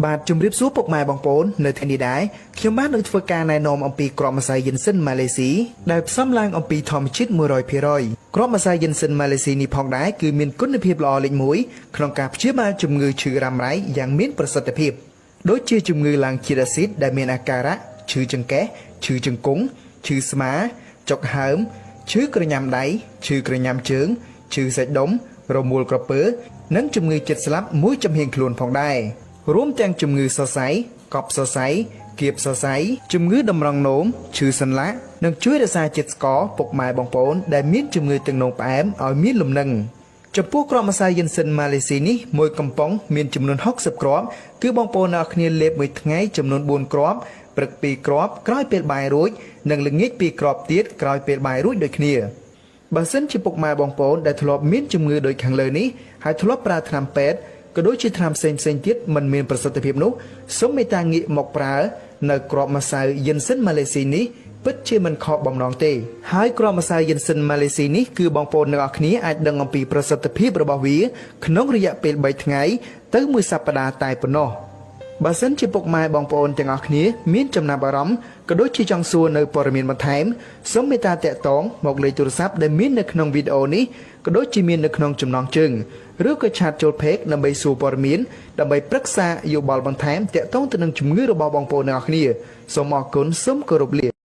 បាទជំរាបសួរពុកម៉ែបងប្អូននៅថ្ងៃនេះដែរខ្ញុំបាននឹងធ្វើការណែនាំអំពីគ្រាប់ម្សៅយិនសិនម៉ាឡេស៊ីដែលផ្សំឡើងអំពីធម្មជាតិ100%គ្រាប់ម្សៅយិនសិនម៉ាឡេស៊ីនេះផងដែរគឺមានគុណភាពល្អលេខ1ក្នុងការព្យាបាលជំងឺឈឺរ៉ាំរ៉ៃយ៉ាងមានប្រសិទ្ធភាពដូចជាជំងឺឡើងជាតិអាស៊ីតដែលមានអាការៈឈឺចង្កេះឈឺជង្គង់ឈឺស្មាចុកហើមឈឺក្រញាំដៃឈឺក្រញាំជើងឈឺសាច់ដុំរមួលក្រពើនិងជំងឺចិត្តស្លាប់មួយចំហៀងខ្លួនផងដែរ រួមទាំងជំងឺសរសៃកប់សរសៃគៀបសរសៃជំងឺតម្រងនោមឈឺសន្លាក់និងជួយរក្សាជាតិស្ករពុកម៉ែបងប្អូនដែលមានជំងឺទឹកនោមផ្អែមឲ្យមានលំនឹងចំពោះគ្រាប់ម្សៅយិនសិនម៉ាឡេស៊ីនេះមួយកំប៉ុងមានចំនួន60គ្រាប់គឺបងប្អូនអ្នកគ្នាលេបមួយថ្ងៃចំនួន4គ្រាប់ព្រឹក2គ្រាប់ក្រោយពេលបាយរួចនិងល្ងាច2គ្រាប់ទៀតក្រោយពេលបាយរួចដូចគ្នា បើសិនជាពុកម៉ែបងប្អូនដែលធ្លាប់មានជំងឺដូចខាងលើនេះហើយធ្លាប់ប្រើថ្នាំពេទ្យក៏ដូចជាថ្នាំផ្សេងៗទៀតមិនមានប្រសិទ្ធភាពនោះសូមមេត្តាងាកមកប្រើនៅគ្រាប់ម្សៅយិនសិនម៉ាឡេស៊ីនេះពិតជាមិនខកបំណងទេហើយគ្រាប់ម្សៅយិនសិនម៉ាឡេស៊ីនេះគឺបងប្អូនទាំងអស់គ្នាអាចដឹងអំពីប្រសិទ្ធភាពរបស់វាក្នុងរយៈពេល3ថ្ងៃទៅមួយសប្តាហ៍តែប៉ុណ្ណោះ បើសិនជាពុកម៉ែបងប្អូនទាំងអស់គ្នាមានចំណាប់អារម្មណ៍ក៏ដូចជាចង់សួរនៅព័ត៌មានបន្ថែមសូមមេត្តាតាក់ទងមកលេខទូរស័ព្ទដែលមាននៅក្នុងវីដេអូនេះក៏ដូចជាមាននៅក្នុងចំណងជើងឬក៏ឆាតចូល page ដើម្បីសួរព័ត៌មានដើម្បីប្រឹក្សាយោបល់បន្ថែមតាក់ទងទៅនឹងជំងឺរបស់បងប្អូនទាំងអស់គ្នាសូមអរគុណសូមគោរពលា។